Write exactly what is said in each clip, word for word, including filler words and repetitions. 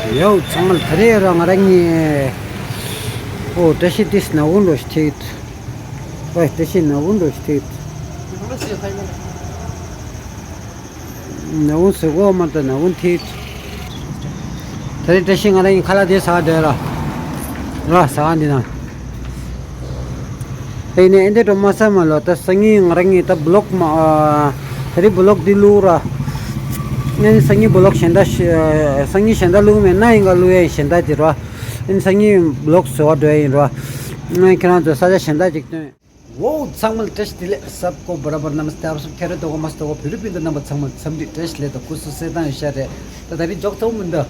ཡོ་ཚང་མ་ལ་ད་རེས་ར་ང་རང་གཉིས། ཨོ་བཀྲ་ཤིས་ཏིས་ན་འུན་འགྲོ་ཞིག་ཐིག་ཝེ་བཀྲ་ཤིས་ན་འུན་འགྲོ་ཞིག་ཐིག་ན་འུན་ཟེར་གོ་མ་ད་ན་འུན་ཐིག་ད་རེས་བཀྲ་ཤིས་ང་རང་གཉིས་ཁ་ལག་དེ་ཟ་འདོད་ར། ར་ཟ་འདི་ན། ཨེ་ནས་ཨེ་འདྲ་འགྲོ་མ་ས་མ་ལོ། ད་སང་ཉིན་ང་རང་གཉིས་ད་བི་ལོག་མ་ཨ། ད་རེས་བི་ལོག་འདི་བླུག་ར། ཨེ་ནས་སང་ཉིན་བི་ལོག་གཞན་དག་ཤ་སང་ཉིན་གཞན་དག་བླུག་མེད་ན་ཡིན་ག་བླུག་ཡ་ཡིན་གཞན་དག་དེ་ར། ཨེ་ནས་སང་ཉིན་བི་ལོག་བཟོ་བ་འགྲོ་ཡ་ཡིན་ར། ཨེ་ཁྱེད་རང་ཚོ་ས་ཆ་གཞན་དག་ཅིག་སྟོན། ཝོ་ཚང་མ་ལ་བཀྲ་ཤིས་བདེ་ལེགས། སབ་ཀོ་བ་ར་བར་ནམ་སྟེ་ཨབ་སུབ་ཁེ་རེ་དོ་གོ་མ་སྟོ་གོ་བོད་རིགས་སྤུན་ཟླ་རྣམ་པ་ཚང་མ་འཚམས་འདྲི་བཀྲ་ཤིས་བདེ་ལེགས་དང་སྐུ་གཟུགས་གསལ་ཐང་ཡོད་ཤ་རེད། ད་ད་རེས་འཇོག་ཐུབ་མི་འདུག་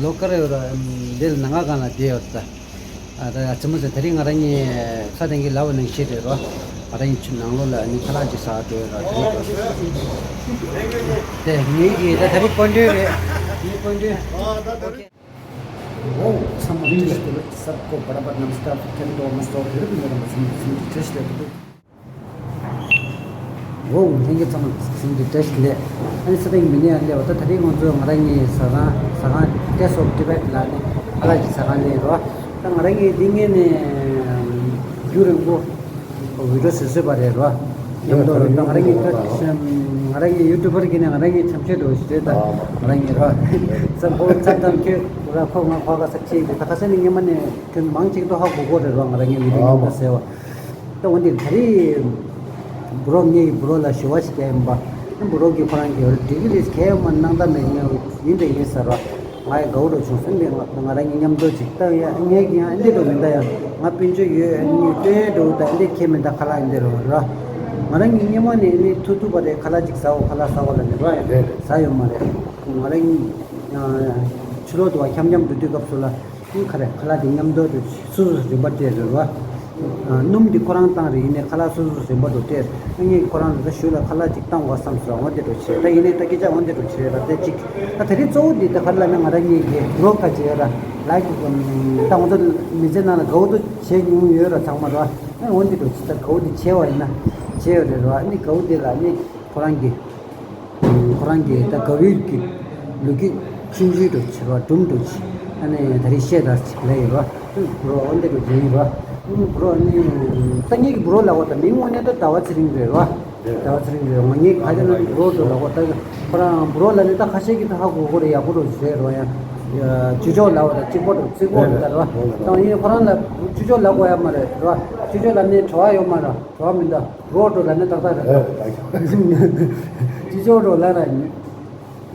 ལོ་ཀ་རེ་ཡོད་ར། འདི་ལ་ནང་ང་གང་ལ་བསྡད་ཡོད་ད། ཨ་ད་ཨ་ཙི་མོ་ཟེར་ད་རིང་ང་རང་གཉིས་ས་དེང་གི་ལབ་པ་ནང་བཞིན་རེད་རོ། ང་རང་གཉིས་ཆུ་ནང་ལོགས་ལ་ནི་ཁ་ལག་ཅིག་ཟ་འགྲོ་ཡོད་ར། དེ་ནི་དེ་ངེད་ཀྱི་ད་ད་རིང་སྤོན་ཊེ་རེད། ངའི་སྤོན་ཊེ། ཨོ་ཁེ། ཨོ་ཚང་མ་བཀྲ་ཤིས་བདེ་ལེགས། སབ་ཀོ་བ་ར་བར་ནམ་སྟེ་ཨབ་སུབ་ཁེ་རེ་དོ་གོ་མ་སྟོ་བོད་རིགས་སྤུན་ཟླ་རྣམ་པ་ཚང་མ་འཚམས་འདྲི་བཀྲ་ཤིས་བདེ་ལེགས། ཝོ་ལྷན་རྒྱས་ཚང་མ་འཚམས་འདྲི་བཀྲ་ཤིས་བདེ་ལེགས། ཨ་ནི་ས་སྟེང་མི་ནི་ཨ་ལེ་བ་ད་ད་རེས་ང་ཚོ་ང་རང་གཉིས་ཟ་ཁང་ཟ་ཁང་ཏེ་སོབ་ཏི་བེད་ལ་ནི་ཨ་ལ་གི་ཟ་ཁང་ལེན་རོ། ད་ང་རང་གཉིས་འདི་ངས་ནས་རྒྱུ་རིང་པོ་བི་ཌི་ཡོ་བཟོས་བཟོས་པ་རེད་རོ། མཉམ་དུ་རེད། ད་ང་རང་གཉིས་ད་ང་རང་གཉིས་ཡུ་ཊུབ་པར་གྱི་ནས་ང་རང་གཉིས་འཆམ་ཆས་འགྲོ་ཞིག་རེད། ད་ང་རང་གཉིས་རོ་ཙམ་པོ་ཙམ་ཙམ་ཁྱོད་ར་ཁོ་ང་ཁོ་ག་ས་ཁྱེད་ཀྱི་ད་ཁ་སང་ནས་སྔོན་མ་ནས་ཁྱོད་མང་ཅིག་ཏུ་ཧ་གོ་གོ་རེད་རོ། ང་རང་གཉིས་བི་ཌི་ཡོ་མཉམ་དུ་ཟེར་བ། ད་འོན་ཏེ་ད་རེས་བུ་རོ་ངའི་བུ་རོ་ལ་ཞུ་བ་ཞིག་རྒྱག་ཡིན་པ། ཨ་བུ་རོ་གིས་ཁོ་རང་གི་འོ་འགྲིག་གི་རེད། གལ་ཡོད་མ་གནང་ད་མེད་ངས་ཡིན་འདྲ་ཡིན་ཟེར་བ། ང་ཡི་དགའ་བོ་འགྲོ་བྱུང་སེམས་པའི་ང་ང་རང་གཉིས་མཉམ་དུ་ཅིག་ལྟ་ཡ་ངས་ཀྱི་ཡང་འདི་འགྲོ་མི་འདའ་ཡ། ང་སྤུན་མཆེད་ཡོད་ཨ་ནི་སྟོན་འགྲོ་ད་འདི་ཁྱེད་མི་འདའ་ཁ་ལག་ཡིན་འདི་རོ་ར། ང་རང་གཉིས་སྙེ་མ་ནས་ནི་ཐུ་ཐུ་བ་རེད། ཁ་ལག་ཅིག་ཟ་འོ་ཁ་ལག་ཟ་འོ་ལ་ནི་ར་ཡ་ཟ་ཡོད་མ་རེད། ང་རང་གཉིས་ཕྱི་ལོག་ཏུ་བ་འཁྱམ་འཁྱམ་འགྲོ་དུས་སྐབས་སུ་ལ། ཨིན་ཁ་རེ་ཁ་ལག་དེ་མཉམ་དུ་སོ་སོ་རིམ་པ་སྤྲད་རེད་བ། སྣུམ་དེ་ཁོ་རང་བཏང་རེད། ཡིན་ནའི་ཁ་ལག་སོ་སོ་རིམ་པ་དུ་སྤྲད། ངས་ཁོ་རང་ལ་ད་ཞུ་ལ་ཁ་ལག་ཅིག་བཏང་བ་བསམ་སོང་། འོ་དེ་འགྲོ་བྱེད་ད་ཡིན་ནའི་ད་སྐད་ཆ་འོ་དེ་འགྲོ་བྱེད་ར་དེ་གཅིག་ད་དེ་རིང་གཙོ་བོ་འདི་ད་ག་རེ་ལབ་ན་ང་རང་གཉིས་ཀྱི་རོགས་ཁ་བྱེད་ར་ལ་ད་ང་ཚོ་མི་ཚེ་ནང་ལ་དགའ་བོ་དུ་བྱེད་མྱོང་ཡོད་ར་ཚང་མ་ར། འོ་དེ་འགྲོ་བྱེད་ད་དགའ་བོ་དུ་བྱེད་བ་ཡིན་ན་བྱེད་ཡོད་རེད་ར། ཨ་ནི་དགའ་བོ་དེ་ལ་ནི་ཁོ་རང་གི་ཁོ་རང་གིས་ད་དགའ་བོའི་གི་ལོ་རྒྱུས་ཆུང་ཆུང་འགྲོ་བྱེད་རོགས་སྒྲུང་འགྲོ་བྱེད། ཨ་ནི་ད་རེས་བཤད་ད་ཅིག་ལས་ཡོད་རོགས། བུ་རོ་འོ་འདི་འགྲོ་རྒྱུ་ཡིན་རོགས། བུ་རོ་ནི་ད་ངེད་ཀྱི་བུ་རོ་ལ་འོ་ད་མིང་དངོས་གནས་ད་ཟླ་བ་ཚེ་རིང་རེད་རོགས། ཟླ་བ་ཚེ་རིང་རེད། ང་ངེད་ག་རེ་ན་ནི་བུ་རོ་འགྲོ་ལ་འོ་ད་ཁོ་རང་བུ་རོ་ལ་ནི་ད་ཁ་ཤས་ཀྱིས་ད་ཧ་གོ་གོ་རེད། ཡག་པོ་འགྲོ་བྱེད་རོགས། ཡང་ཅུ་ཅོག་ལ་འོ་ད་གཅིག་པོ་འགྲོ་གཅིག་པོ་རེད་ད་རོགས། ད་ངེད་ཁོ་རང་ལ་ཅུ་ཅོག་ལ་གོ་ཡ་མ་རེད་རོགས། ཅུ་ཅོག་ལ་ནི་བྲོ་བ་ཡོད་མ་རེད། བྲོ་བ་མི་འདུག་རོགས་འགྲོ་ལ་ནི་ཏག་ཏག་རེད། ཨེ་ད་ཅི་ཅོག་འགྲོ་ལ་ར་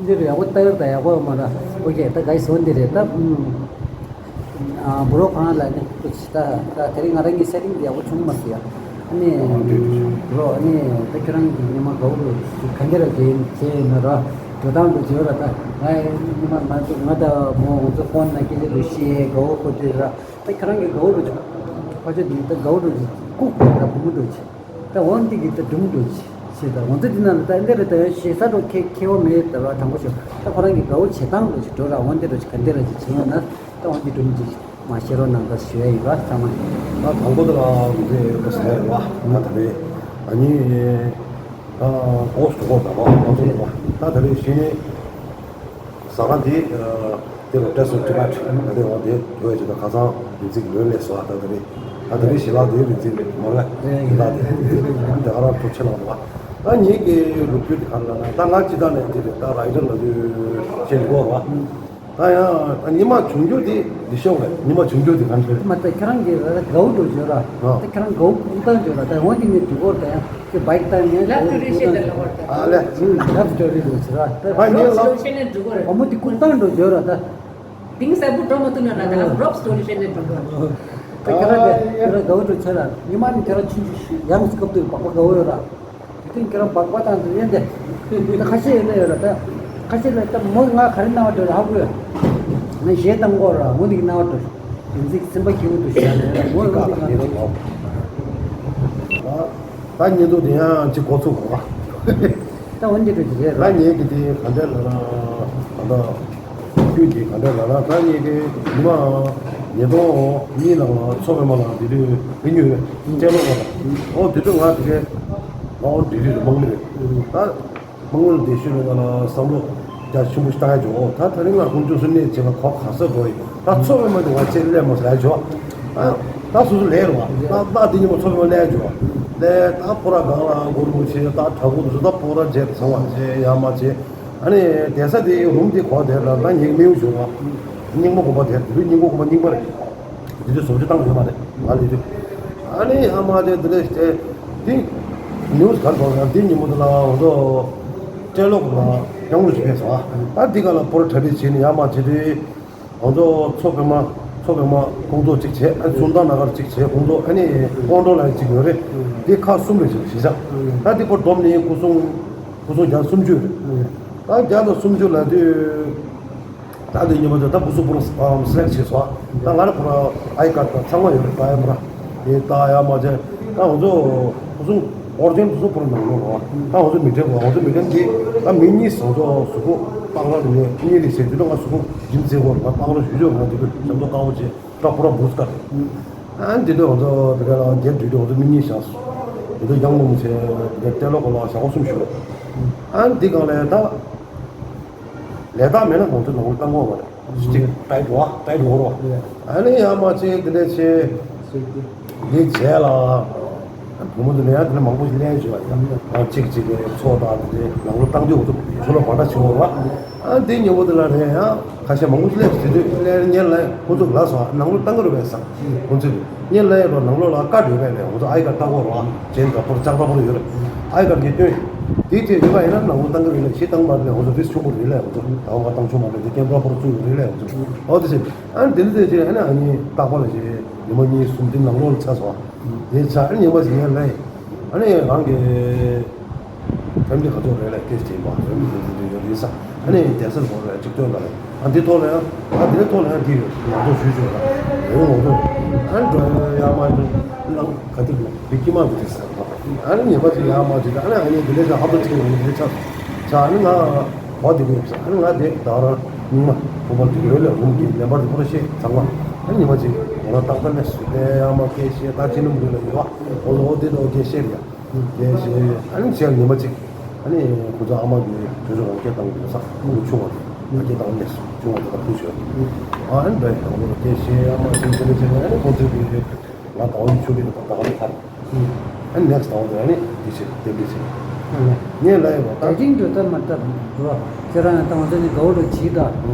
འདི་རུ་ཡག་པོ་ལྟ་ཡོད་ད་ཡག་པོ་ཡོད་མ་ར། ཨོ་ཁེ་ད་ག་ཡི་བཟོ་འདི་རེད་ད། ཨ་བུ་རོ་ཁོ་རང་ལ་ནི་ད་ད་དེ་རིང་ང་རང་གི་སེ་ཊིང་འདི་ཡག་པོ་བྱུང་མ་སོང་ཡ། ཨ་ནི་བུ་རོ་ཨ་ནི་ད་ཁྱོད་རང་གི་ཉི་མ་དགའ་བོ་རུ་ག་འདི་ར་བྱེད་བྱེད་ཡིན་ན་ར། འགྲོ་སྟངས་རུ་བྱེད་ར། ད་ང་ཉི་མ་ང་ང་ད་མོ་ང་ཚོ་ཕོན་ན་སྐད་ཆ་རུ་བཤད་དགའ་བོ་ཁོ་དེ་ར། ད་ཁྱོད་རང་གི་དགའ་བོ་རུ་བྱེད་ཁ་ཆེ་འདི་ད་དགའ་བོ་རུ་བྱེད་ལྐུགས་པ་ད་བུ་མོ་རུ་བྱེད། ད་འོན་ཏེ་གི་ད་སྒྲུང་འགྲོ་ཆེ་ཆེ་ད་འོན་ཏེ་འདི་ན་ལ་ད་འདི་རེ་ད་ཡང་ཞེ་ས་འགྲོ་ཁེ་ཁེ་བོ་མེད་ད་ར། དང་པོ་ཞོ་ད་ཁོ་རང་གི་དགའ་བོ་བྱེད་སྟངས་འགྲོ་ཆེ་འགྲོ་ར། འོན་ཏེ་འགྲོ་ཆེ་ག་འདི་ར་ཅིག་བྱེད་ཡོད་ན་ད་འོན་ཏེ་སྒྲུང་ཅིག་མ་བཤད་རོགས་གནང་ད་ཞུ་ཡ་ཡིན་ར་ཚང་མ། ད་དང་པོ་ད་ལ་འདི་འདི་ཟེར་བ་ང་ད་རེ་ཨ་ནི་ད་ཨོ་སུ་གོ་ད་བ་ང་ཚོ་ད་བ་ད་ད་རེ་ཞེ་ནས། ཟ་ཁང་དེ་དེ་ལ་ཏེ་སོ་ཏི་བེད་ད་དེ་འོ་དེ་འགྲོ་ཡ་ཅིག་ད་ཁ་སང་རིག་འཛིན་གྱི་ལོས་ལས་སོ་ཨ་ད་དེ་རེད། ད་དེ་རེད་ཞེ་ལག་དེ་རིག་འཛིན་མ་ལ་དེ་ལ་དེ་དེ་ག་རང་ཐུགས་ཆེ་ལགས་བ། ད་ངེད་ཀྱི་ལོ་རྒྱུས་དེ་ག་ལ་ན་ད་ང་ཅི་ད་ནས་དེ་རེད། ད་ར་ཡི་ར་ལ་དུ་ཅན་གོ་བ། ད་ཡང་ད་ཉི་མ་བྱུང་རྒྱུ་དེ་འདི་ཤོག་རེད། ཉི་མ་བྱུང་རྒྱུ་དེ་ག་འདྲ་རེད། མ་ད་ཁྱེད་རང་གི་ད་དགའ་བོ་འགྲོ་བརྗོད་ར། ད་ཁྱེད་རང་དགའ་བོ་ཀུན་བཏང་བརྗོད་ར། ད་འོན་ཏེ་ངས་འདི་གོ་ད་ཡང་། ཁྱོད་བྷའིག་བཏང་ནས་ལབ་ཏུ་རེ་བཤད་དེ་ལབ་པར་ད། ཨ་ལས། ལབ་སི་ཊོ་རི་ལོ་ཟེར་བ་ད། ཨ་ཉེ་ལབ་སི་ཊོ་རི་བཤད་ནས་འགྲོ་གི་རེད། བུ་མོ་དེ་ཀུན་བཏང་འགྲོ་བརྗོད་ར་ད། དེང་སང་བུ་འགྲོ་མ་ཐུབ་ན་ར་ད་ལབ་སི་ཊོ་རི་བཤད་ནས་འགྲོ་གི་རེད། ད་ཁྱེད་རང་ག་ཁྱེད་རང་དགའ་བོ་འགྲོ་ཆེ་ར། ཉི་མ་ནི་ཁྱེད་རང་ཆུང་ཆུང་ཡང་སྐབས་དུ་བག་པ་དགའ་བོ་ཡོད་ར། དེ་དུས་ཁྱེད་རང་བག་པ་བཏང་དུ་ཡོད་འདི། ད་ཁ་ཤས་ཡོད་ན་ཡོད་ར་ད། ཁ་ཤས་ལ་ད་མོ་ང་ག་རེ་གནང་བ་འགྲོ་ར་ཧ་གོ་ཡོད། ང་གཞས་བཏང་གོ་ར་མོ་འདི་གནང་བ་འགྲོ། དེ་འཛིག་སེམས་པ་སྐྱིད་པོ་འདུག་ཞེས་ནས་མོ་ལ་འདི་ག་ད་ཉེ་དུ་དེ་ཡང་གཅིག་གོ་ཚུགས་གོ། ད་འོན་ཏེ་འགྲོ་གི་རེད་ར། ད་ངེད་ཀྱི་དེ་ག་འདྲ་ལ་ར་ག་འདྲ་ཁྱོད་ཀྱི་ག་འདྲ་ལ་ར། ད་ངེད་ཀྱི་ཉི་མ་ཉིས་སྟོང་གཉིས་ནང་ལ་མཚོ་པདྨ་ལ་དེ་དུས་བི་ཉུ་རེད་ཅེ་ལོ་ག་ལ་ཨོ་དེ་དུས་ང་དེ་གའི་ང་ཨོ་དེ་དུས་རེད་མང་མི་རེད་ད། དམངས་གླུ་ལ་འདི་ཤུལ་ལ་ང་ལ་བསམ་བློ་ ཆེན་པོ་ཞིག་བཏང་ཡ་ཇོ། ད་ད་རིང་ང་ཁོང་ཚོ་སུ་གནས་བྱེད་ལ་གོ་ག་ས་འགྲོ་ཡིན། ད་ཚོ་བའི་མ་དེ་བ་ཆེ་ལས་མ་ཟ་ཇོ། ད་སོ་སོ་ལས་རོ། ད་ད་དེ་ཉིན་མ་ཚོ་བའི་མ་ལས་ཇོ། ལས་ད་ཕོ་ར་གང་ལ་སྒོར་མོ་ཆེ། ད་དྲ་གུ་དུ་ད་ཕོ་ར་བྱེད་ཚང་བ་ཆེ་ཡ་མ་ཆེ། ཨ་ནི་དེ་ས་དེ་རུམ་དེ་གོ་དེ་ལ་ད་ཉིག་མིའུ་ཇོ་བ། རྙིང་མ་གོམ་པ་དེ་དུས་རྙིང་མ་གོམ་པ་རྙིང་མ་རེད། དེ་དུས་བཟོ་བཅོས་བཏང་ཡོད་མ་རེད་ང་ལས་དུས། ཨ་ནི་ཡ་མ་དེ་དེ་ལས་དེ་དེ་ནིའུ་སི་གར་སོང་ཡང་དེ་ཉིན་མོ་དེ་ལ་འོ་ཚོ་སྤྲེལ་ལོ་གོ་ལ་ཡང་ལོ་ཞིག་ཕེབས་སོང་། ཨ་ད་དེ་ག་ལ་ཕོ་ར་གྲ་སྒྲིག་བྱས་ནས་ཡ་མ་བྱེད་དུས། ང་ཚོ་མཚོ་པདྨ། མཚོ་པདྨ་ཁོང་ཚོ་གཅིག་བྱས། ཨ་ནི་སུམ་མདའ་ན་གར་གཅིག་བྱས། ཁོང་ཚོ་ཨ་ནི་ཀོང་ཀྲོ་ལ་གཅིག་ཡོད་རེད། དེ་ཁག་གསུམ་རེད་ཟེར་བྱས་ཙང་། ད་དེ་ཁོ་བསྡོམས་ནས་སྐུ་སྲུང་། སྐུ་སྲུང་བརྒྱ་སུམ་ཅུ་རེད། ད་བརྒྱ་དང་སུམ་ཅུ་ལ་དུས། ད་དེ་ཉི་མ་ཚོ་ད་སྐུ་སྲུང་པུ་ར་སི་ལེག་བྱས་སོང་། ད་ང་ར་པུ་ར་ཨའི་ཀར་དང་ཚང་མ་ཡོད་རེད། ད་ཡ་པུ་ར་དེ་ད་ཡ་མ་བྱས། ད་ང་ཚོ་སྐུ་སྲུང་ཨོ་རི་ཇིན་དེ་ཚོ་པུ་ར་ནང་ལོགས་རོགས། ད་ང་ཚོ་མི་འདྲེ་གོ། ང་ཚོ་མི་འདྲེ་འདི་ད་མི་གཉིས་ང་ཚོ་གཟུགས་པོ་པགས་ལ་རེད། ངས་གཉིས་རེད་ཟེར་དུས་ད་ང་གཟུགས་པོ་འཇིམ་ཚེ་གོ་ང་པགས་ལ་ཞུ་ཆོག་ང་དེ་དུས་ཞབས་ཏོག་དཀར་པོ་བྱས། ད་པུ་ར་བུ་སྐར། ཨ་འདི་དུས་ང་ཚོ་དེ་ག་ལ་རྒྱབ་དུས་དུས་ང་ཚོ་མི་གཉིས་བཞག་སོང་། དེ་དུས་ཡང་ལུང་བྱས། དེ་ག་ཏེ་ལོ་གོ་ལ་ཞག་པོ་གསུམ་ཞུ་རོགས། ཨ་འདི་གང་ལས་ད། ལས་རྟགས་མེད་ན་ང་ཚོ་ནང་ལ་བཏང་གོ་མ་རེད། སྟིག་ཏའི་འགྲོ་བ་ཏའི་འགྲོ་རོགས། ཨ་ནི་ཡ་མ་ཆེ་དེ་ལས་ཆེ། འདི་བྱས་ལ། བུ་མོ་དེ་ལས་ཡ་དེ་ལས་མང་པོ་ཞིག་ལས་བྱོས་བ་ཡ། གཅིག་གཅིག་གི་ཚོགས་དང་དེ་ནང་ལོ་བཏང་དུས་འོ་ཚོ་ཚོ་ལ་བར་ཐག་ཆེ་བོ་རོགས། ཨ་འདི་ཉེ་བོ་དེ་ལ་རེད་ཡ། ཁ་ཤས་མང་པོ་ཞིག་ལས་དེ་དུས་ལས་ཉེ་ལ་ཁོ་ཚོ་ལ་སོ་ནང་ལོ་བཏང་གི་རེད་པས་ས། ཁོ་ཚོས་ཉེ་ལ་ཡ་ལོ་ནང་ལོ་ལ་བཀའ་འདྲི་བས་ལས་ཁོ་ཚོ་ཨའི་ཀ་ལྟ་གོ་རོགས། ཅན་དང་པོར་ལྕགས་པ་པོར་ཡོད་རེད། ཨའི་ཀ་གི་སྟོན། དེའི་ཚེ་ཡོད་པ་ཡིན་ན་ནང་ལོ་བཏང་གི་རེད་ལས་ཤི་བཏང་མ་རེད་ལས་ཁོ་ཚོ་རིས་ཆུང་པོ་རེད་ལས་ཁོ་ཚོ་ད་བ་བཏང་ཆུང་མ་རེད་དེ་སྐྱེན་པ་པོར་བཙུགས་ཡོད་རེད་ལས་ཁོ་ཚོ་ཨོ་དེ་ཟེར། ཨ་ནི་དེ་ནི་དེ་ཚེ་ཨ་ནི་ཨ་ནི་རྟག་པ་ལ་ཞེས་ཉི་མ་གཉིས་གསུམ་དེ་ནང་ལོ་ལ་ཚ་སོང་། དེ་ཚ་ཨ་ནི་ཉི་མ་ཞིག་ཡན་ལས། ཨ་ནི་རང་གི་ཕེམ་ལི་ག་ཚོད་རེད་ལ་ཏེས་ཅིག་མ་ཕེམ་ལི་དེ་ཚོ་ཡོད་རེད་ས། ཨ་ནི་རྒྱལ་སར་ཧོར་ལ་གཅིག་སྟོན་དང་ཨ་འདི་ཐོག་ལ་ཡང་ཨ་འདི་ཐོག་ལ་ཡང་འདི་ཡོད་ང་ཚོ་ཞུས་ཞུས་ལ་ཡོད་ང་ཚོ་ཨ་ནི་འགྲོ་ཡ་མ་ཡོད་ལ་ག་དེ་ལ་བི་ཀི་མ་འདི་ས་ཨ་ནི་ཉི་མ་ཅིག་ཡ་མ་ཅིག་ཨ་ནི་ཨ་ནི་འདི་ལས་ཀྱང་ཧ་པ་ཅིག་ཡོང་འདི་ཆགས་ཆ་ཨ་ནི་ང་ཧོ་འདི་གི་ཡོད་ས་ཨ་ནི་ང་དེ་ད་ར་ཉི་མ་ཁོ་པ་འདི་གི་ཡོད་ལ་རུམ་གི་ལེན་པར་འདི་ཁོ་ར་ཤེས་ཚང་མ་ཨ་ནི་ཉི་མ་ཅིག་ང་ར་ཏག་ཏག་ལས་སུ་དེ་ཡ་མ་སྐད་ཤེས་ད་ཅི་ནུམ་རུ་ལ་ཡོད་ཨོ་ལོ་ཨོ་དེ་ལོ་སྐད་ཤེས་རེད་ཡ། དེ་བཞིན་ཨ་ནི་ཕྱིར་ཉི་མ་གཅིག་ཨ་ནི་ཁོ་ཚོ་ཨ་མ་གིས་དུས་ཚོད་རང་སྐད་བཏང་གི་ཡོད་ས་ཁོ་ཆུང་བ་དེ་ཨ་སྐད་བཏང་ནས་ཆུང་བ་དེ་ལ་ཕུལ་ཞོར་ཨ་ནི་འདྲ་ཡི་དང་པོ་ལ་སྐད་བཤད་ཨ་མ་ཕྱིན་ཚེ་ལས་བྱས་ནས་ཨ་ནི་ཁོ་ཚོས་གིས་ང་ཟླ་བ་ནི་ཆུ་ལི་ད་ལྟ་ལ་ཐར་ཨ་ནི་ནེག་སི་ཟླ་བ་དེ་ཨ་ནི་དེ་བྱེད་དེ་འདྲ་བྱེད་ངས་ལ་ཡི་བ་ད་ད་ཅིང་འགྲོ་ད་མ་ད་འགྲོ་ཁྱེད་རང་ད་ང་ཚོ་ནི་དགའ་བོ་འགྲོ་བྱིས་ད་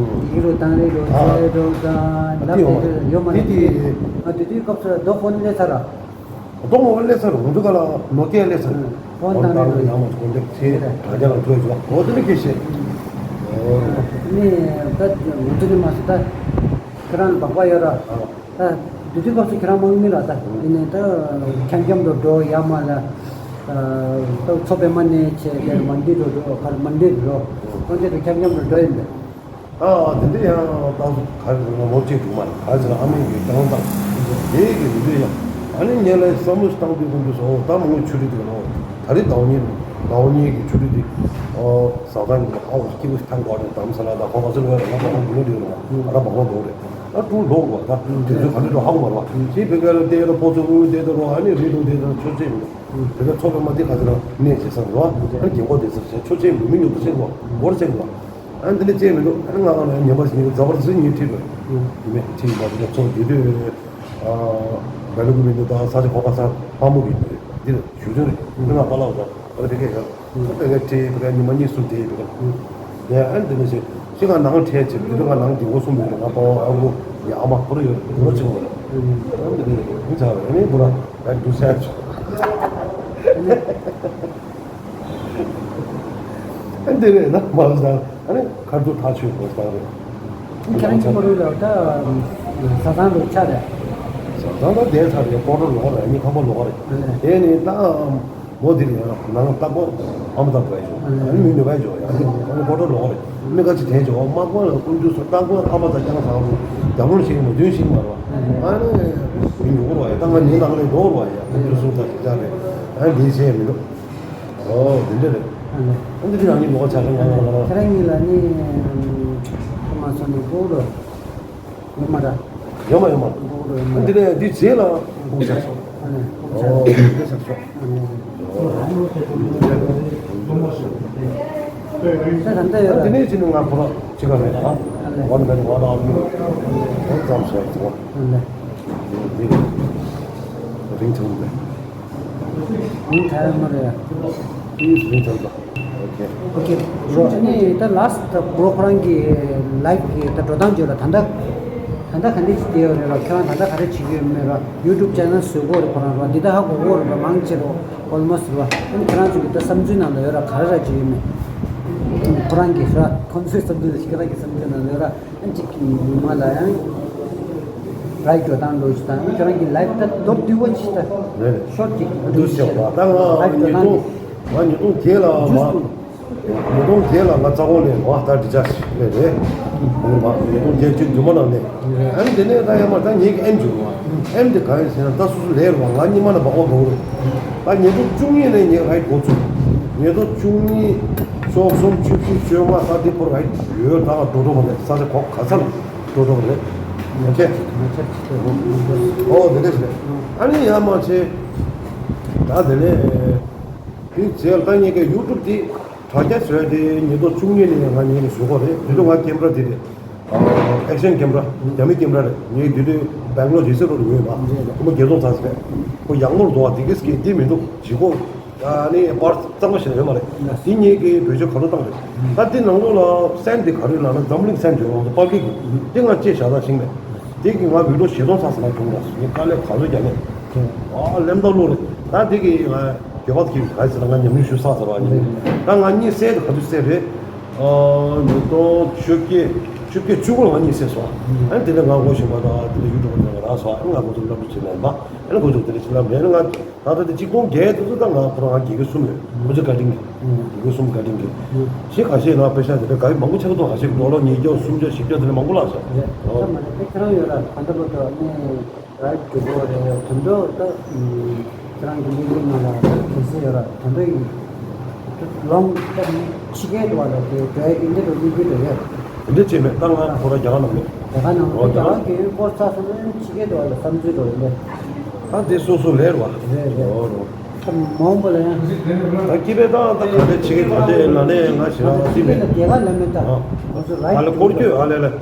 ཡིག་རོ་དང་རེ་རོ་ཨ་ཚེ་རོ་ད་ཨ་ནི་ལབ་ཡོད་པའི་ཡོད་མ་རེད་དེ་ང་དེ་དུས་སྐབས་སུ་རྡོ་ཧྥོན་སླེབས་ཚར་ར། གདོང་བ་ལས་སར་འོང་དུས་ག་ལ་ནོ་ཀེ་ལས་སར་ཧོན་ཧོན་ཏང་ཏང་ལ་ཡང་མ་གོ་འདེབས་ཚེ་དྲ་རྒྱ་ལ་ཐོས་ཆོག་གོ་དེ་ནི་སྐད་བཤད། ནི་ད་ང་ཚོ་ནི་མ་སུ་ད་ཁྱེད་རང་སྦག་པ་ཡོད་ར། ད་དུས་དུས་སྐབས་སུ་ཁྱེད་རང་མང་མི་ལ་ད་ཡིན་ནི་ད་ཁྱམ་ཁྱམ་དུ་འགྲོ་ཡ་མ་ལ་ད་མཚོ་པདྨ་ནས་ཆེ་དེར་མན་དི་རུ་འགྲོ་གར་མན་དི་རུ་འགྲོ་ཁོང་ཚོ་དུ་ཁྱམ་ཁྱམ་དུ་འགྲོ་ཡིན་པས། ཨ་དེ་འདྲ་ཡང་ཏང་སུ་ག་རེ་ལ་ལོ་གཅིག་དུ་མ་རེད་ག་རེ་ཟེར་ན་ཨ་མའི་གི་ཏང་ཏང་དེ་གི་མི་འདུག་ཡང་ཨ་ནི་ངས་ལ་བསམ་བློ་ཞིག་བཏང་དུས་ཀུན་ཏུ་སོ་ད་མང་པོ་ཆུ་རི་དེ་ལོ་ད་རེས་ཟླ་བ་གཉིས་ཟླ་བ་གཉིས་ཀྱི་ཆུ་རི་དེ་ཨོ་ཟ་ཐང་གི་ཨོ་སྐྱིད་པོ་ཐང་གོ་རེད་དམ་ས་ལ་ད་ཁོ་ག་ཚོད་ལོ་རེད་ང་ད་ཁོ་འདི་ལོ་འདི་ལོ་ང་ད་བག་ལོ་ལོ་རེད་ཨ་ཀྲུང་ལོ་གོ་ད་དེ་ཚོ་ག་ཚོད་ལོ་ཧ་གོ་མ་རེད་བ་ཞེས་བོད་སྐད་ལ་བལྟས་ཡོད་ན་ཕོ་ཚོ་དངུལ་བལྟས་ད་རོ་ཨ་ནི་རི་ལུང་བལྟས་ད་ཆོ་ཚེ་མི་འདུག་བོད་སྐད་ཚོ་པའི་མ་དེ་ག་ཚོད་ལ་གནས་བྱེད་ས་རེད་བ་ཨ་ནི་རྒན་གོ་དེ་ཚོ་བྱས་ཆོ་ཚེ་མི་མི་ཉུང་དུ་ཚེ་གོ་འོར་ཚེ་གོ། ཨ་འདི་ལས་བཅད་མི་འདུག་ཨ་ང་ང་ལ་ཉན་པ་ཞིག་ཉན་གི་རྫ་བར་ཟིན་ཉིན་ཁྲིད་དགོས། ཡིན་མེད་ཁྲིད་ཡིན་པ་དེ་ཚོ་དེ་དུས་བལ་ལུག་མི་འདུག་ད་ས་ཆ་གོ་པ་ས་ཕ་མོ་གི་འདིར་ཞུ་ཚོད་རེད། ང་པ་ལགས་ད་ཨ་དེ་གས་ཡ་དེ་གས་ཁྲིད་དེ་གས་ཉི་མ་གཉིས་གསུམ་དེ་ཡིན་པ་དེ་ཨ་འདི་ནས་ཤི་ཤི་ང་ནང་ཁྲལ་བྱེད་དུས་ང་ནང་གི་འགོ་གསུམ་ཡོད་ང་པ་ཨ་ཁུ་ཡ་ཨ་མ་ཁོ་ར་ཡོད་ལོ་ཆེ་བ་རེད། ཨ་འདི་ནས་ང་ཆ་རེད་ཨ་ནི་བུ་ར་ཡ་འདུག་ས་ཆོག་ཨ་འདི་རེད་ན་མ་ཟ། ཨ་ནི་ཁར་ཚུར་ཐག་ཆོད་དགོས་ས་རེད། ཁྱེད་རང་གི་མ་རུ་ལ་ད་ས་ཚང་རུ་ཆ་རེད། ས་ཚང་ད་བསྡད་ཚར་རེད་ཀོ་ཊར་ལོག་རེད་ཨ་ནི་ཁང་པ་ལོག་རེད། དེ་ནི་ད་མོ་དེ་རེད་ཡང་ནང་ལྟ་སྐོར་ཨ་མ་ད་བས་ཞོ་ཨ་ནི་མི་ནུ་བས་ཞོ་ཡང་ཨ་ནི་ཀོ་ཊར་ལོག་རེད། མི་ཁ་ཅིག་དེ་ཞོ་མ་ཀོ་ལ་ཀུན་འདུས་སུ་ལྟ་སྐོར་ཨ་མ་ད་ཀྱང་ས་རུ་རྒྱ་མོར་ཞིག་མ་དུན་ཞིག་མ་རོ་ཨ་ནི་མི་ཉུ་གོ་རོ་ཡ་ད་ང་ནི་ནང་ལས་ལོག་རོ་ཡ་ཀུན་འདུས་སུ་ད་ཞིག་ཅག་རེད་ཨ་ནི་དེ་བྱས་མི་འདུག་ཨོ་དེ་འདྲ་རེད། ཨ་འདི་དེ་རང་གཉིས་ལོག་ཆ་རེད་ང་ང་ང་ང་། ཁྱེད་རང་གཉིས་ལ་ནི་ཁོ་མ་སོང་ནས་གོ་རོ། ཡོད་མ་ར། ཡོད་མ་ཡོད་མ། གོ་རོ་ཡོད་མ་ར། ཨ་འདི་ནས་འདི་རྗེས་ལ་ཁོང་ཆ་སོང་། ཨ་ནི་ཁོང་ཆ་ཨོ་སོང་། འདི་ཆ་སོང་། ཨ་ནི། ད་ད་ལྟ་ཡོད་ད་དེ་ལ། ནས་ཅི་ནས་ང་ཁོ་ར་ཅི་ག་རེད་ཨ། ཨ་ལས། ཝན་མེན་ཝན་ཨར་མི་ཝན་ཙམ་ཞིག་ཨ་ལས། འདི་རིང་ཐུང་དེ། ཡིན་ཐལ་མ་རེད། ཨིས་རིང་ཐུང་དང་། ཨོ་ཁེ། ཨོ་ཁེ། རོ་ཨ་ནི་ད་ལ་སི་ཊི་ད་བྷུ་རོ་ཁོ་རང་གི་ལའེབ་གི་ད་འགྲོ་སྟངས་བརྗོད་ལ་ད་ལྟ། ད་ལྟ་ག་འདྲ་ཅིག་བསྡད་ཡོད་རེད་ར། ཁྱོད་རང་ད་ལྟ་ག་རེ་བྱེད་ཀྱི་ཡོད་མེད་ར། ཡུ་ཊུབ་ཅེ་ནལ་བཟོ་གི་ཡོད་རེད། ཁོ་རང་ར་འདི་ད་ཧ་གོ་གི་ཡོད་རེད་ར། མང་ཆེ་རོ་ཨོལ་མོ་སི་ར། ཨ་ནི་ཁྱེད་རང་ཚོ་གི་ད་བསམ་ཚུལ་ནང་ལ་ཡོད་ར། ག་རེ་ར་བྱེད་ཀྱི་ཡོད་མེད། ཁོ་རང་གི་ར་ཁོང་ཚོའི་བསམ་ཚུལ་ལ་ཁྱེད་རང་གི་བསམ་ཚུལ་ནང་ལ་ཡོད་ར། ཨ་ནི་གཅིག་གི་མི་མང་ལ་ཡང་ར་འགྲོ་སྟངས་འགྲོ་ཅིག་དང་། ཨ་ནི་ཁྱེད་རང་གི་ལའེབ་ད་མདོར་བསྡུས་པ་ཅིག་ད་རེད། ཤོར་ཊི་ཅིག་འདུག་ཟེར་བ་ད་ང་ལའེབ་ཉིས་སྟོང་ང་ཉིས་སྟོང་བརྒྱད་ལ་མ། ཉིས་སྟོང་བརྒྱད་ལ་ང་རྩ་དགོངས་ནས་ང་ད་འདི་ཅག་ཞིག་ལས་རེད། ངོ་མ་ཉིས་སྟོང་བརྒྱད་ཅུ་ཉི་མ་ནང་ནས། ཨ་ནི་དེ་ནས་ད་ཡང་མ་ད་ངེད་ཀྱི་ཨེམ་བྱུང་བ། ཨེམ་དེ་གང་ཡིན་ཟེར་ན་ད་སོ་སོ་ལས་རུ་བ་ང་ཉི་མ་ནས་འབག་པ་འགྲོ་གི་རེད། ད་ཉིས་སྟོང་བཅུ་གཉིས་ནས་ངས་ཧའི་འགོ་ཚུགས། ཉིས་སྟོང་བཅུ་གཉིས་བཅུ་གསུམ་བཅུ་བཞི་བཅོ་ལྔ་ད་དེ་བར་ཧའི་ཡོད། ད་ང་འགྲོ་འགྲོ་མ་རེད། ས་ཆ་གོ་ག་ས་ལ་འགྲོ་འགྲོ་མ་རེད། ཨོ་ཁེ། ཨོ་དེ་འདྲ་ཞིག་རེད། ཨ་ནི་ཡང་མ་བྱས། ད་དེ་ནས་དེ་རྗེས་ལ་ད་ངེད་ཀྱི་ཡུ་ཊུབ་དེ། དྲ་རྒྱ་བཟོས་ཏེ་ཉིས་སྟོང་བཅུ་གཉིས་ནས་ང་གཉིས་ནས་བཟོས་པ་རེད། དེ་དུས་ང་ཀེམ་ར་དེ་རེད། ཨེག་ཤན་ཀེམ་ར། རྒྱ་མི་ཀེམ་ར་རེད། ངས་དེ་དུས་སྦེང་ལོར་ཇེ་སི་རོ་ཌི་ཡོད་པ། ཁོ་མོ་རྒྱལ་ཚོང་ཚ་ཟེར། ཁོ་ཡག་མོར་འདུག་བ། དེ་གིས་ཀྱི་དེ་མི་འདུག་ཇི་ཁོ། ཨ་ནི་པར་གཙང་མ་ཞིག་ཡོད་མ་རེད། དེ་ངེད་ཀྱིས་བེད་སྤྱོད་ག་རེ་བཏང་རེད། ད་དེ་ནང་ལོགས་ལ་སན་དེ་ག་རེ་ལབ་ན་འཛམ་གླིང་སན་དེ་ལོགས་ལ་པབ་ལིག་གི་དེ་ང་ཅེས་བཞག་ད་ཤིང་མེད། དེ་གི་ང་བི་ཌིའོ་བཞི་སྟོང་ཚ་ཟེར་ན་བྱུང་ར། ངས་དཀའ་ལས་ག་ཚོད་རྒྱག་ནས། ཨ་ལེམ་ཏང་ལོ་རེད། ད་དེ་གི་ང་། རྒྱལ་བ་གིས་ག་ཟེར་ན་ང་ཉམས་མྱོང་ཞུ་ས་ཟེར་བ་ཡིན། ད་ང་གཉིད་སད་དེ་ག་དུས་སད་རེད། ཨ་ཉིས་སྟོང་བཅོ་བརྒྱད་བཅོ་བརྒྱད་བཅུ་དགུ་ལ་ང་གཉིད་སད་སོང་། ཨ་ནི་དེ་ནས་ང་ངོ་ཤེས་པ་དང་དེ་ནས་ཡུ་ཊུབ་ནང་ང་རག་སོང་། ཨ་ནི་ང་ཁོ་ཚོ་སློབ་ཕྲུག་བྱེད་ལ་ཡིན་པ། ཨ་ནི་ཁོ་ཚོ་དེ་ནས་བྱེད་ལ་མེད་ན་ང་ད་ལྟ་དེ་གཅིག་སྟོང་བརྒྱད་དུ་ད་ང་ཁོ་རང་ང་དགེ་རྒན་གསུམ་ཡོད། ཁོ་ཚོ་བཀའ་དྲིན་གྱིས། དགེ་རྒན་གསུམ་བཀའ་དྲིན་གྱིས། ཞེས་ཁ་ཤས་ན་པེ་ཤ་དེ་འདྲ་ག་ཡི་མང་པོ་ཆགས་འདུག་ཁ་ཤས་ཌོ་ལར་ཉིས་བརྒྱ་སུམ་བརྒྱ་བཞི་བརྒྱ་དེ་འདྲ་མང་པོ་བརླག་སོང་། རེད། ཨོ། ད་མ་རེད། དེ་ཁྱེད་རང་ཡོད་ར་ག་འདྲ་པོ་འདུག་ནས། ར་རྒྱུ་སྒོ་རེད། དོན་དུ་ད་ཁྱེད་རང་གི་ལས་འགུལ་ནང་ལ་གལ་སྲིད་ཡོད་ར་དོན་དུ་ཡིན། ལོང་ད་ཕྱི་རྒྱལ་དུ་བ་ལ་དེ་འགྲོ་ཡ་ཨིན་འདི་རུ་ལས་འགུལ་འགྲོ་ཡོད། འདི་བྱས་མེད། ད་ང་ཁོ་ར་རྒྱ་གར་ནང་མེད། རྒྱ་གར་ནང་ཨོ་རྒྱ་གར་གི་སྐོར་ཚ་སོང་ན་ཕྱི་རྒྱལ་དུ་བ་ལ་བསམ་ཚུལ་འགྲོ་ཡོད་ལས། ད་དེ་སོ་སོ་ལས་ར་བ། རེད་རེད། ཨོ་རོ། ད་མང་པོ་ལ་ཡང་། ད་སྐྱིད་པའི་ཏང་ད་ག་འདྲ་བྱེད་ཀྱི་ག་འདྲ་ལ་ནས་ང་ཞེ་དྲག་སྲིད་མེད། ད་རྒྱ་གར་ལ་མེད་ད། ཨ་ང་ཚོ་ར་ཨ་ལས་སྐོར་སྐྱོད་ཨ་ལས་ལས།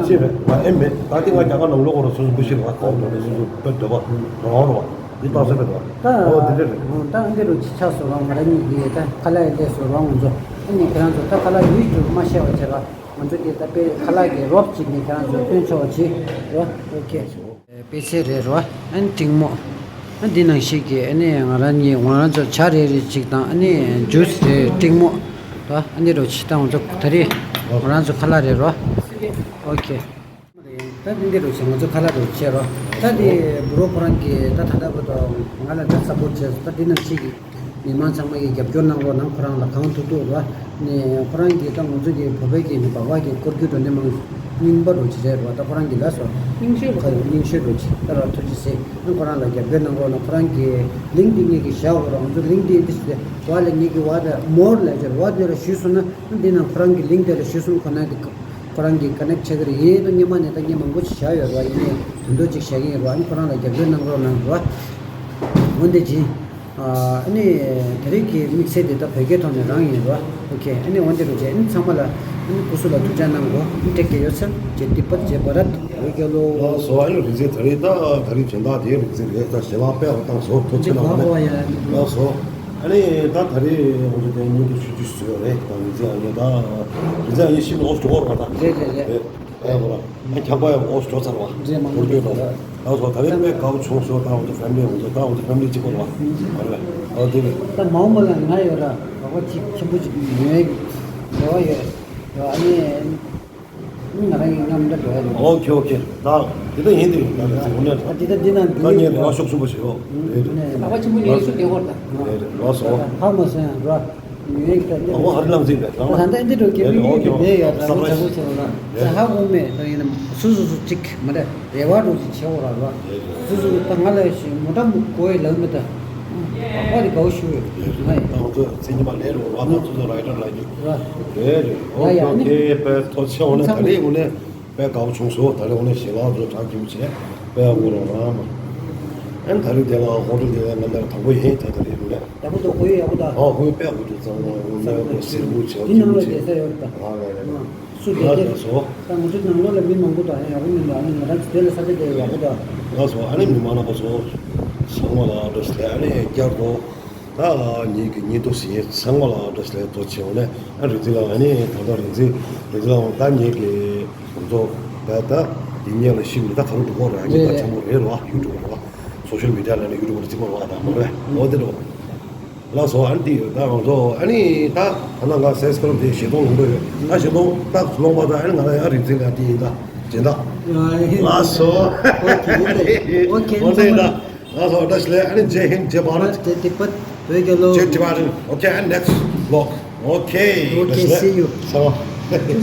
འདི་བྱེད་མེད་ང་ཨེ་མེད། ད་འདི་ང་རྒྱ་གར་ནང་ལོགས་ཁོ་ར་སོ་སོ་འབུ་ཤི་ལ་ཁོག་འགྲོ་ནས་སོ་སོ་དཔེ་འདོད་པ་རང་རོ་བ། འདི་ཏང་སེ་བེད་བ། ད་ཨོ་འདི་འདྲ་རེད། ད་འདི་རུ་ཆ་སོ་རང་ང་ར་གཉིས་ཀྱིས་ད་ཁ་ལག་ཡི་ལས་སོ་རང་ང་ཚོ་ཨ་ནི་ཁྱེད་རང་ཚོ་ད་ཁ་ལག་ཡུལ་རྒྱུ་མ་ཤེས་པ་བྱེད་ར། ང་ཚོ་གིས་ད་དཔེ་ཁ་ལག་གི་རོབ་ཅིག་ནས་ཁྱེད་རང་ཚོ་སྟོན་ཆོག་ཅིག་རོ། ཨོ་ཁེ། དཔེ་ཆ་རེད་རོ། ཨ་ནི་ཏིང་མོ། ཨ་འདི་ནང་བཞིན་གྱི་ཨ་ནི་ང་རང་གཉིས་ང་རང་ཚོ་ཇ་རེ་རེ་ཅིག་དང་ཨ་ནི་ཇུས་རེ་ཏིང་མོ། ད་ཨ་འདི་རུ་ཆི་ད་ང་ཚོ་ད་རེས་ང་རང་ཚོ་ཁ་ལག་རེད་རོ། ཨོ་ཁེ། ད་འདི་འདི་རུ་ཆི་ང་ཚོ་ཁ་ལག་རུ་ཆེ་རོ། ད་འདི་བུ་རོ་ཁོ་རང་གིས་ད་ད་ལྟ་བུ་དང་ང་ལ་ད་སཔོར་ཊི་བྱས་སོང་། ད་འདི་ནང་བཞིན་གྱི། མི་མང་ཚང་མ་གིས་རྒྱབ་སྐྱོར་གནང་རོགས་གནང་། ཁོ་རང་ལ་གང་ཐུབ་ཐུབ་རོགས་ནས་ཁོ་རང་གིས་ད་ང་ཚོ་གི་བོད་པའི་གི་ནི་སྦག་སྦག་གི་སྐོར་རྒྱུ་འགྲོ་ནི་མང་རྙིང་པ་རུ་ཅི་རེད་རོགས། ད་ཁོ་རང་གིས་ལབ་སོང་། རྙིང་ཤོས་རུ་ཁ་རྙིང་ཤོས་རུ་ཅི་ད་ར་ཐུགས་རྗེ་ཆེ། ཨ་ཁོ་རང་ལ་རྒྱབ་སྐྱོར་གནང་རོགས་གནང་། ཁོ་རང་གི་ལིང་ཀི་ངེད་ཀྱི་བཞག་རོགས། ང་ཚོ་ལིང་ཀི་འདི་ཞུ་བ་ལ་ངེད་ཀྱི་བ་ད་མོར་ལ་ཅར་བ་དེ་ལ་ཞུས་སོང་ན་འདི་ན་ཁོ་རང་གི་ལིང་དེ་ལ་ཞུས་སོང་ཁོ་ན་གི་ཁོ་རང་གི་ཀ་ནེག་ཆགས་ཀྱི་རེད། ཡིན་ན་སྔོན་མ་ནས་ད་ངས་མང་པོ་ཅིག་བཞག་ཡོད་རོགས། ཡིན་ནའི་དོན་དུ་ཅིག་བཞག་གི་ཡིན་རོགས། ཨ་ཁོ་རང་ལ་རྒྱབ་སྐྱོར་གནང་རོགས་གནང་རོགས། འོན་ཏེ་ཇི། ཨ་ནི་དེ་རིང་གི་དམིགས་བསལ་དེ་ད་བོད་སྐད་ཐོག་ནས་རང་ཡིན་རོ། ཨོ་ཁེ། ཨ་ནི་འོན་ཏེ་རུ་ཅེ་ཨ་ནི་ཚང་མ་ལ་ཨ་ནི་སྐུ་གཟུགས་ལ་ཐུགས་ཅག་གནང་གོ། ཨ་ནི་ཏེག་ཀེར་ཡོར་སེལཕ། ཇེ་ཏི་པར་ཇེ་བྷ་རད། བོད་རྒྱལ་ལོ། ལགས་སོ། ཨ་ནི་རིག་འཛིན་དེ་རིང་ད་དེ་རིང་སྦྱིན་བདག་དེའི་རིག་འཛིན་རེད། ད་ཞལ་ལག་དཔེ་ཡག་པོ་བཏང་སོང་། ཐུགས་རྗེ་གནང་། ལགས་སོ། ཨ་ནི་ད་དེ་རིང་ང་ཚོ་དེ་སྙིང་ཐག་ཆུ་ཆུ་བཟོས་རེད། ད་རིག་འཛིན་ཨ་ནི་ད་རིག་འཛིན་ཨ་ནི་ཤིན་ཏུ་ཨོ་སི་ཏུ་ཨོར་བ་ད། རེད་རེད་རེད། ཨེ་ཧོ་ར། ཨ་ཁྱབ་པ་ཡང་ཨོ་སི་ཏུ་ཚར་བ། རེད་མ་འོ་འདུག་ད། ད་སོ་ད་རེས་དཔེ་དགའ་བོ་བྱུང་སོང་། ད་འོ་ཚོ་ཕེ་མི་ལི་འོ་ཚོ་ད་འོ་ཚོ་ཕེ་མི་ལི་གཅིག་པོ་རེད་བ། རེད་བ། ཨོ་དེ་རེད། ད་མ་འོངས་པ་ལ་ང་ཡོད་ར་བ་གོ་ཅིག་ཆེན་པོ་ཅིག་ཡོད་རེད་བ། ཡོད་རེད་བ། ཨ་ནི། ང་རང་གི་མཉམ་འདྲ་འགྲོ་ཡ་རེད། ཨོ་ཁེ་ཨོ་ཁེ། ད་དེ་ད་ཡིན་དེ་ཡིན། ད་དེ་ཚོ་འོ་ནས་ད་དེ་ད་འདི་ན་ད་ངས་རེ་བ་ཤུགས་ཆེན་པོ་བྱེད་ཨོ། རེད་རེད། ཨ་བ་ཆེན་པོ་ཡོད་ཤུགས་དེ་ཧོར་ད། རེད་རེད། ལགས་སོ། ཧ་མ་སོང་ཡང་ར། ཡོད་ཀྱི་ད་འདི་ཨོ་ཧ་རི་ལམ་ཟིན་པས་ད་ད་ད་འདི་འགྲོ་གི་མི་ཡོད་ཀྱི་མེད་ཡ། ད་ལོ་བྱ་བོ་ཆེ་བ་ལ་ད་ཧ་གོ་མེད། ད་ཡིན་ན་སུ་སུ་སུ་གཅིག་མ་རེད། རེ་བ་འགྲོ་ཅིག་བྱེད་འོ་ར་ར། སུ་སུ་ད་ང་ལ་ཞིག་མོ་ཊ་མོ་གོ་ཡི་ལབ་མི་ད། ཨ་ཁ་དེ་དགའ་བོ་ཞུ་ཡོད་ང་ཡི། ད་ང་ཚོ་མཚན་ཉི་མ་ལས་རུ་བ་ད་ཚོ་ཚོ་ར་ཡི་ཏྲ་ལ་གི་ར། རེད་རེད། ཨོ་ཡ་ཡ་ཨོ་ཨ་ནི་ཁེ། དཔེ་ཐོ་ཆེ་འོ་ནས་ད་རེས་འོ་ནས་དཔེ་དགའ་བོ་བྱུང་སོང་། ད་རེས་འོ་ནས་ཞེ་ལག་ཚོ་གྲགས་སྐྱིད་པོ་བྱས་དཔེ་ཡག་པོ་རོགས་རང་མ། ཨན་ད་རེས་དེ་ལ་ཧོ་ཊེལ་དེ་ལ་ང་ད་དང་པོ་ཡིན། ད་ད་རེས་ཡིན་ལ། ཡག་པོ་འདུག་ཁོ་ཡོད་ཡག་པོ་འདུག་ཨ་ཁོ་ཡོད་དཔེ་ཡག་པོ་འདུག་གཙང་མ་ཡོང་ས་ཡག་པོ་སེར་པོ་བྱས་འདི་ནང་ལ་བསྡད་ས་ཡོད་རེད་ད། ཨ་ལ་ལ་ལ། སུ་བསྡད་ལ་ཀྱི་ལ་སོ། ད་ང་ཚོ་ནང་ལོགས་ལ་མི་མང་པོ་འདུག་ཨ་ཡག་པོ་མི་འདུག་ཨ་ནི་ང་རང་ཚོ་དེ་ལ་ས་ཆ་དེ་ཡག་པོ་འདུག་ལ་སོ། ཨ་ནི་མི་མང་ན་པ་སོ། ཚང་མ་ལ་འདྲ་སི་ལ་ཨ་ནི་བསྐྱར་དུ། ད་ངེད་ཀྱི་ཉིན་ཐོ་ཟིན་ཚང་མ་ལ་འདྲ་སི་ལ་ཐོ་ཆེ་བ་ནས་ཨ་རིག་འཛིན་ལ་ཨ་ནི་ད་ལྟ་རིག་འཛིན་རིག་འཛིན་ལ་ད་ངེད་ཀྱི་ང་ཚོ་ད་ད་འདི་ཉིད་ལ་ཤི་མི་ད་ག་རུ་འགྲོ་གོ་ར་ངེད་ད་ཆེན་པོ་རེད་རོ། ཡུ་ཊུབ་རོ། སོ་ཤལ་མི་ཌི་ཡ་ལ་ནི་ཡུ་ཊུབ་རོ་ཅི་མ་རོ་ད་མ་རེད་འོ་དེ་རོ། ལ་སོ་ཨ་ནི་དེ་ད་ང་ཚོ་ཨ་ནི་ད་ད་ལྟ་ང་སེ་སི་ཀ་རམ་དེ་ཞེ་སྡོང་ལུང་པ་ཡོད་ད་ཞེ་སྡོང་ད་ལོང་པ་ད་ཨ་ནི་ང་ལ་ཡ་རིག་འཛིན་ལ་དེ་ཡིན་ད་ཇེ་ད་ལ་སོ། ཨོ་ཁེ་ཨོ་ཁེ་ཨོ་ཁེ་ད། ལགས་སོ། བཀྲ་ཤིས་བདེ་ལེགས། ཨ་ནི་ཇེ་ཧིན་ཇེ་བྷ་རད། ཇེ་ཏི་པད། བོད་རྒྱལ་ལོ། ཇེ་ཏི་བྷ་རད། Okay, and next vlog. Okay, okay, see you. ས་བ།